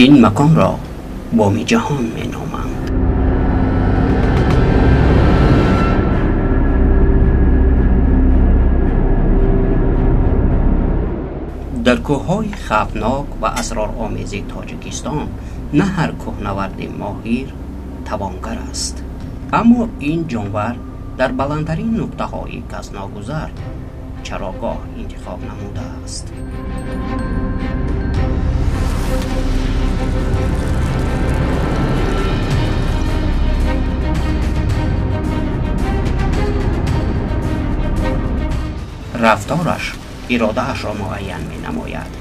Ин маконро Боми ҷаҳон меноманд. Дар кӯҳҳои хавфнок ва асроромези Тоҷикистон на ҳар кӯҳнаварди моҳир тавонгар аст, аммо ин ҷонвар дар баландтарин нуқтаҳои касногузар чарогоҳ интихоб намудааст. Рафтораш иродаашро муайян менамояд.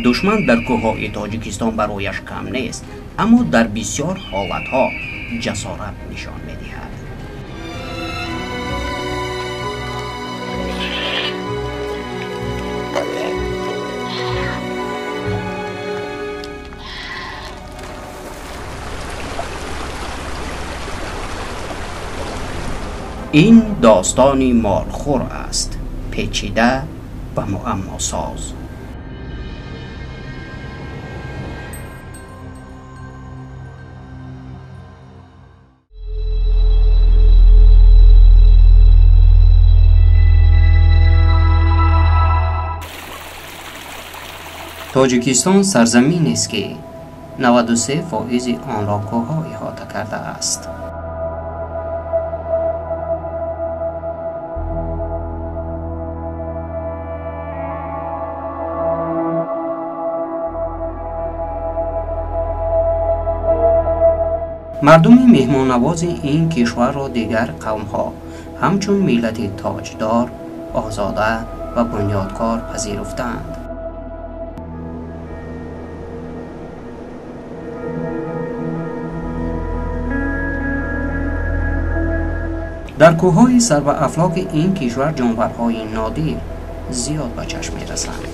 Душман дар кӯҳҳои Тоҷикистон барояш кам нест, аммо дар бисёр ҳолатҳо ҷасорат нишон медиҳад. Ин достони морхӯр аст, печида ва муаммосоз. Тоҷикистон сарзаминест, ки 93% онро кӯҳҳо иҳота кардааст. Мардуми меҳмоннавози ин кишварро дигар қавмҳо ҳамчун миллати тоҷдор, озода ва бунёдкор пазируфтаанд. Дар кӯҳҳои сарбаафлоки ин кишвар ҷонварҳои нодир зиёд ба чашм мерасанд.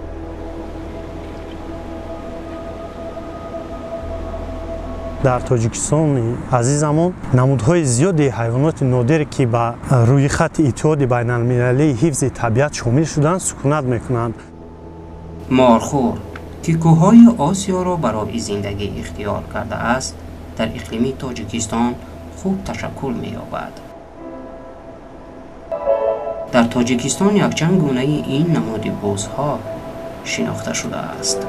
Дар Тоҷикистони азизамон намудҳои зиёди ҳайвоноти нодир, ки ба рӯйхати Иттиҳоди байналмилалии ҳифзи табиат шомил шуданд, сукунат мекунанд. Морхӯр, ки кӯҳҳои Осиёро барои зиндагӣ ихтиёр кардааст, дар иқлими Тоҷикистон хуб ташаккул меёбад. Дар Тоҷикистон якчанд гунаи ин намуди бузҳо шинохта шудааст.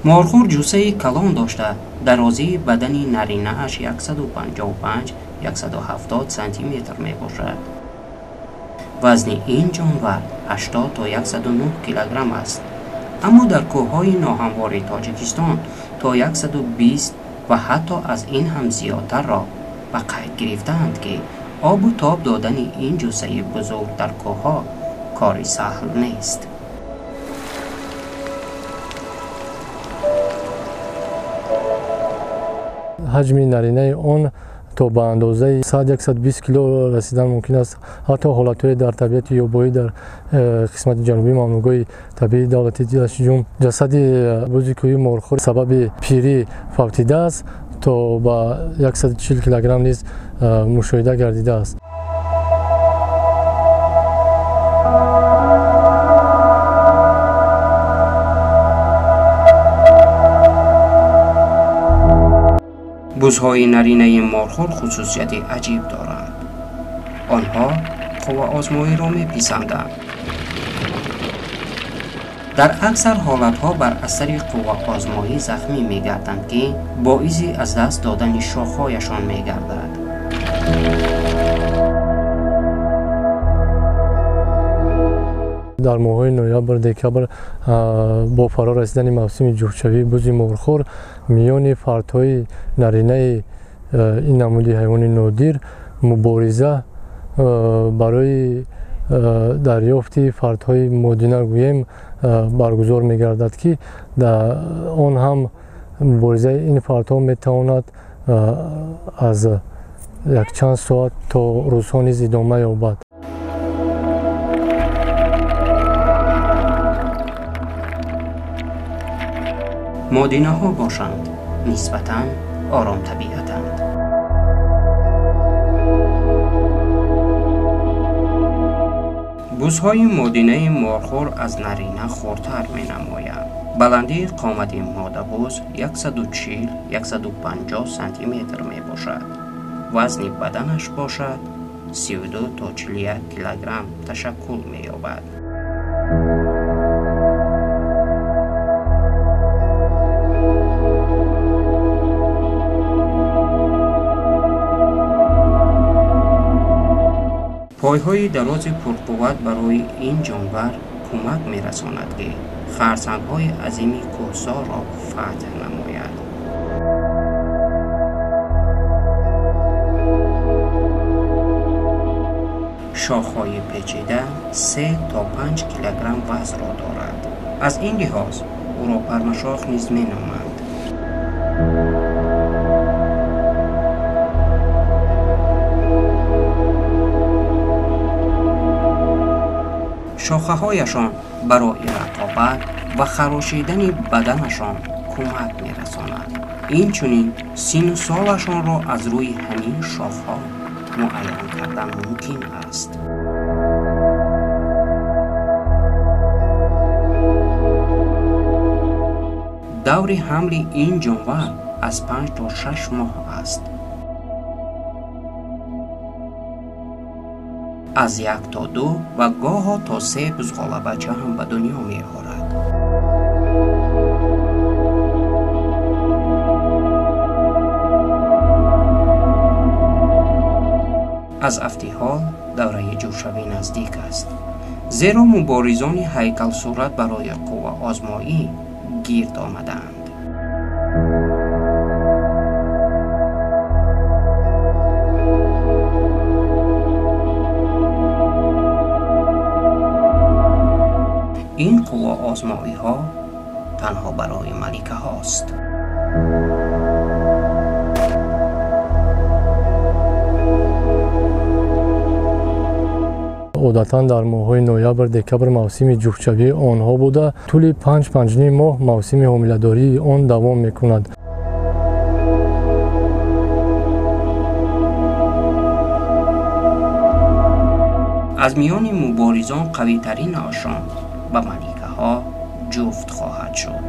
Морхӯр ҷуссаи калон дошта, дарозии бадани наринааш 155-170 сантиметр мебошад. Вазни ин ҷонвар 80 то 109 килограмм аст, аммо дар кӯҳҳои ноҳамвори Тоҷикистон то 120 ва ҳатто аз ин ҳам зиёдтарро ба қайд гирифтаанд, ки обу тоб додани ин ҷуссаи бузург дар кӯҳҳо кори саҳл нест. Ҳаҷми наринаи он то ба андозаи 100-120 кило расидан мумкин аст. Ҳатто ҳолатҳое дар табиати ёбоӣ дар қисмати ҷанубии мамнӯъгоҳи табиии давлати Дашҷум ҷасади бузи кӯҳии морхӯр сабаби пирӣ фавтидааст, то ба 140 килограмм низ мушоҳида гардидааст. Бузҳои наринаи морхӯр хусусияти аҷиб доранд. Онҳо қувваозмоиро меписанданд. Дар аксар ҳолатҳо бар асари қувваозмоӣ захмӣ мегарданд, ки боиси аз даст додани шохҳояшон мегардад. Дар моҳҳои ноябр, декабр бо фаро расидани мавсими ҷуфтшавии бузи морхӯр миёни фардҳои наринаи ин намуди ҳайвони нодир мубориза барои дарёфти фардҳои модина гӯем баргузор мегардад, ки он ҳам муборизаи ин фардҳо метавонад аз якчанд соат то рӯзҳо низ идома ёбад. Модинаҳо бошанд нисбатан оромтабиатанд. Бузҳои модинаи морхӯр аз нарина хурдтар менамоянд. Баландии қомати модабуз 140-150 сантиметр мебошад. Вазни баданаш бошад 32 то 41 килограмм ташаккул меёбад. Пойҳои дарози пурқувват барои ин ҷонвар кӯмак мерасонад, ки харсангҳои азими кӯҳсорро фатҳ намояд. Шохҳои печида 3 то 5 килограмм вазнро дорад. Аз ин лиҳоз ӯро пармашох низ меноманд. Шохаҳояшон барои рақобат ва харошидани баданашон кӯмак мерасонад. Инчунин синну солашонро аз рӯи ҳамин шохҳо муайян кардан мумкин аст. Даври ҳамли ин ҷонвар аз 5 то 6 моҳ аст. Аз 1 то 2 ва гоҳо то 3 бузғолабача ҳам ба дунё меорад. Аз афти ҳол давраи ҷӯшавӣ наздик аст, зеро муборизони ҳайкалсурат барои қувваозмоӣ гирд омадаанд. Ин қувваозмоиҳо танҳо барои маликаҳост. Одатан дар моҳҳои ноябр, декабр мавсими ҷуфтшавии онҳо буда, тӯли 5-5,5 моҳ мавсими ҳомиладории он давом мекунад. Аз миёни муборизон қавитаринашон ба маликаҳо ҷуфт хоҳад шуд.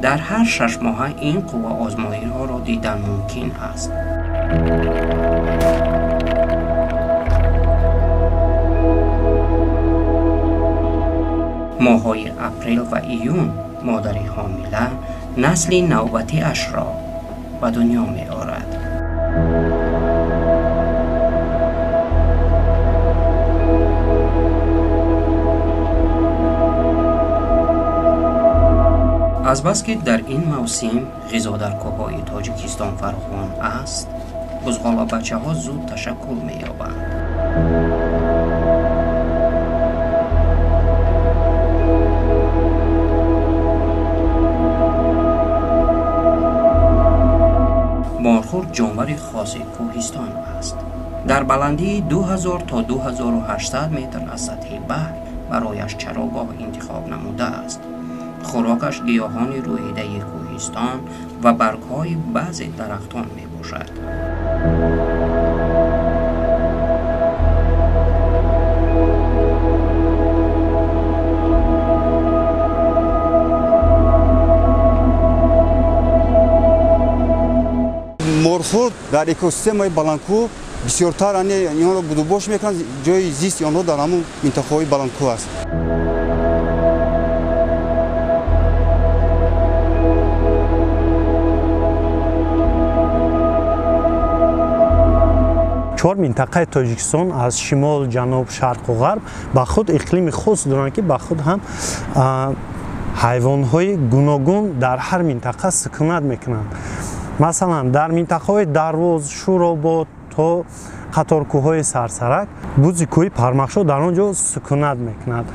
Дар ҳар 6 моҳа ин қувваозмоиҳоро дидан мумкин аст. Моҳҳои апрел ва июн модари ҳомила насли навбатиашро ба дунё меорад. Азбаски дар ин мавсим ғизо дар кӯҳҳои Тоҷикистон фаровон аст, бузғолабачаҳо зуд ташаккул меёбанд. Морхӯр ҷонвари хоси кӯҳистон аст. Дар баландии 2000 то 2800 метр аз сатҳи баҳр барояш чарогоҳ интихоб намудааст. Хӯрокаш гиёҳони рӯидаи кӯҳистон ва баргҳои баъзе дарахтон мебошад. Морхӯр дар экосистемаи баландкӯҳ бисёртар инҳоро будубош мекунанд, ҷои зисти онҳо дар ҳамон минтақаҳои баландкӯҳ аст. Чор минтақаи Тоҷикистон аз шимол, ҷануб, шарқу ғарб ба худ иқлими хос доранд, ки ба худ ҳам ҳайвонҳои гуногун дар ҳар минтақа сукунат мекунанд. Масалан, дар минтақаҳои Дарвоз, Шӯробод то қаторкӯҳҳои Сарсарак бузи кӯҳи пармахшо дар он ҷо сукунат мекунад.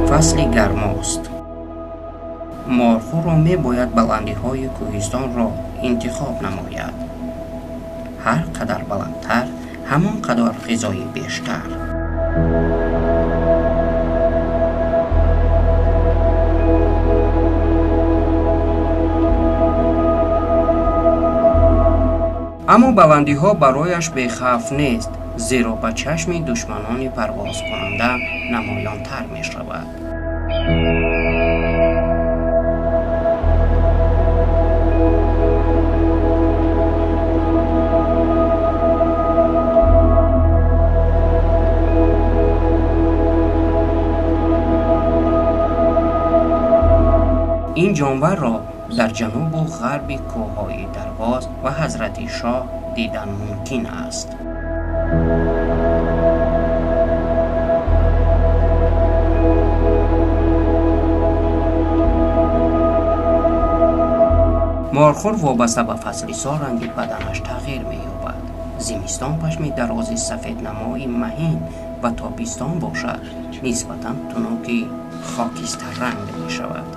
Фасли гармост. Морхӯрро мебояд баландиҳои кӯҳистонро интихоб намояд. Ҳар қадар баландтар, ҳамон қадар ғизои бештар. Аммо баландиҳо барояш бехавф нест, зеро ба чашми душманони парвозкунанда намоёнтар мешавад. Ин ҷонварро дар ҷанубу ғарби кӯҳҳои Дарвоз ва Ҳазрати Шоҳ дидан мумкин аст. Морхӯр вобаста ба фасли сол ранги баданаш тағйир меёбад. Зимистон пашми дарози сафеднамои маҳин ва тобистон бошад нисбатан тунуки хокистарранг мешавад.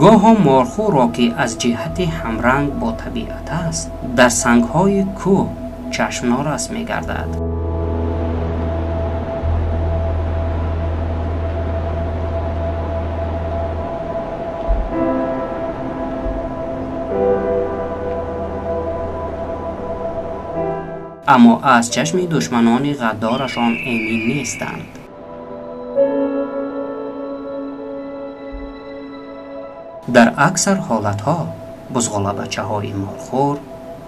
Гоҳо морхӯрро, ки аз ҷиҳати ҳамранг бо табиат аст, дар сангҳои кӯҳ чашмнорас мегардад. Аммо аз чашми душманони ғаддорашон эмин нестанд. Дар аксар ҳолатҳо бузғолабачаҳои морхӯр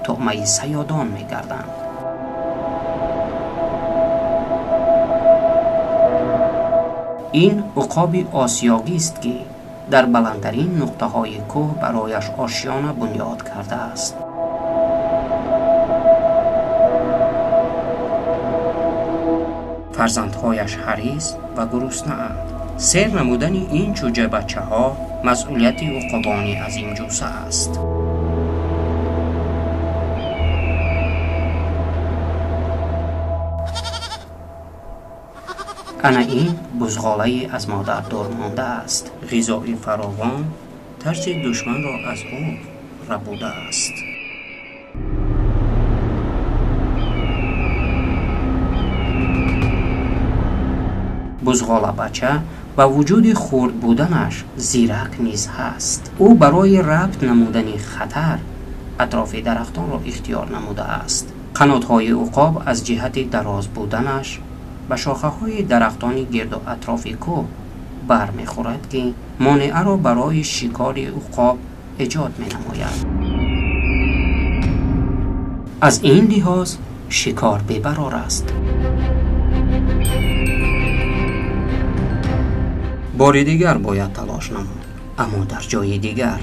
туъмаи саёдон мегарданд. Ин уқоби осиёгист, ки дар баландтарин нуқтаҳои кӯҳ барояш ошёна бунёд кардааст. Фарзандҳояш ҳарис ва гуруснаанд. Сер намудани ин чӯҷабачаҳо масъулияти уқобони азимҷусса аст. Ана ин бузғолае аз модар дур мондааст. Ғизои фаровон тарси душманро аз ӯ рабудааст. Бузғолабача ба вуҷуди хурд буданаш зирак низ ҳаст. Ӯ барои рабт намудани хатар атрофи дарахтонро ихтиёр намудааст. Қанотҳои уқоб аз ҷиҳати дароз буданаш ба шохаҳои дарахтони гирду атрофи кӯҳ бармехӯрад, ки монеаро барои шикори уқоб эҷод менамояд. Аз ин лиҳоз шикор бебарор аст. Бори дигар бояд талош намуд, аммо дар ҷои дигар.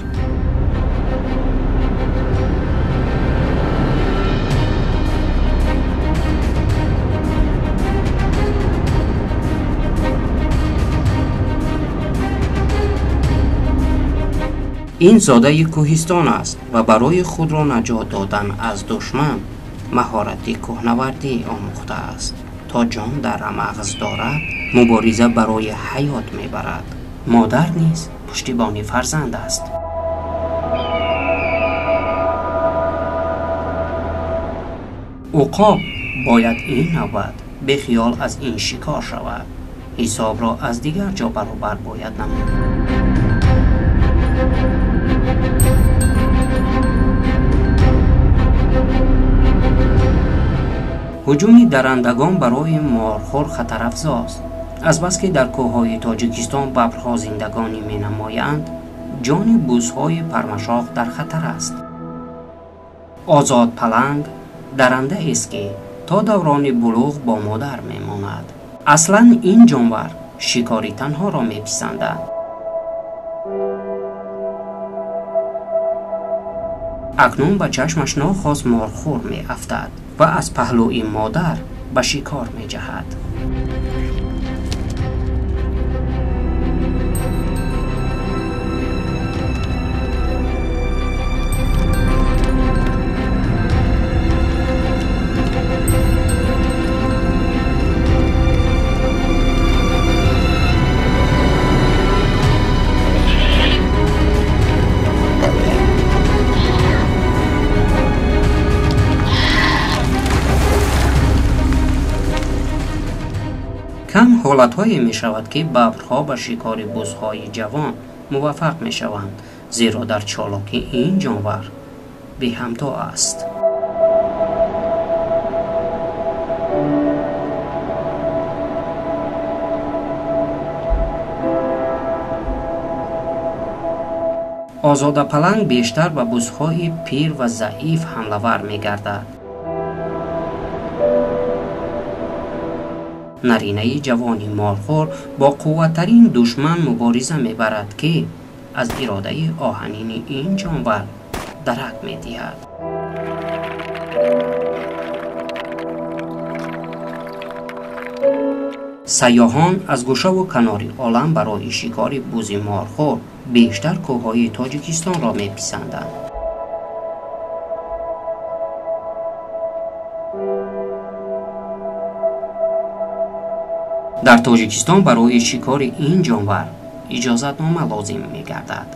Ин зодаи кӯҳистон аст ва барои худро наҷот додан аз душман маҳорати кӯҳнавардӣ омӯхтааст. То ҷон дар рамағз дорад, мубориза барои ҳаёт мебарад. Модар низ пуштибони фарзанд аст. Уқоб бояд ин навбат бехиёл аз ин шикор шавад. Ҳисобро аз дигар ҷо баробар бояд намуд. Ҳуҷуми дарандагон барои морхӯр хатарафзост. Азбаски дар кӯҳҳои Тоҷикистон бабрҳо зиндагонӣ менамоянд, ҷони бузҳои пармашох дар хатар аст. Озодпаланг дарандаест, ки то даврони булуғ бо модар мемонад. Аслан ин ҷонвар шикори танҳоро меписандад. Акнун ба чашмаш нохост морхӯр меафтад ва аз паҳлӯи модар ба шикор меҷаҳад. Кам ҳолатҳое мешавад, ки бабрҳо ба шикори бузҳои ҷавон муваффақ мешаванд, зеро дар чолокӣ ин ҷонвар беҳамто аст. Озодапаланг бештар ба бузҳои пир ва заиф ҳамлавар мегардад. Наринаи ҷавони морхӯр бо қувваттарин душман мубориза мебарад, ки аз иродаи оҳанини ин ҷонвар дарак медиҳад. Сайёҳон аз гӯшаву канори олам барои шикори бузи морхӯр бештар кӯҳҳои Тоҷикистонро меписанданд. Дар Тоҷикистон барои шикори ин ҷонвар иҷозатнома лозим мегардад.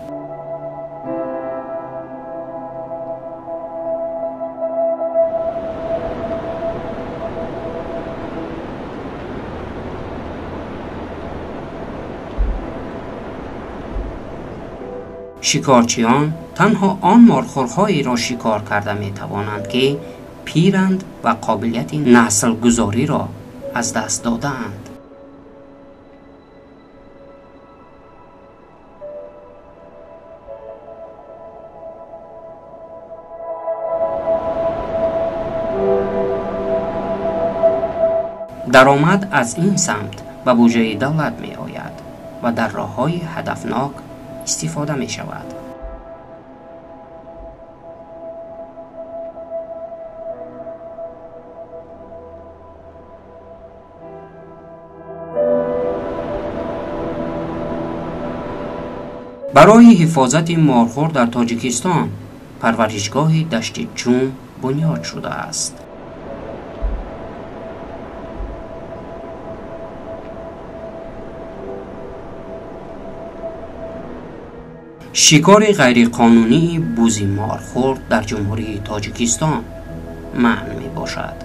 Шикорчиён танҳо он морхӯрҳоеро шикор карда метавонанд, ки пиранд ва қобилияти наслгузориро аз даст додаанд. Даромад аз ин самт ба буҷаи давлат меояд ва дар роҳҳои ҳадафнок истифода мешавад. Барои ҳифозати морхӯр дар Тоҷикистон парваришгоҳи Дашти Ҷум бунёд шудааст. Шикори ғайриқонунии бузи морхӯр дар Ҷумҳурии Тоҷикистон манъ мебошад.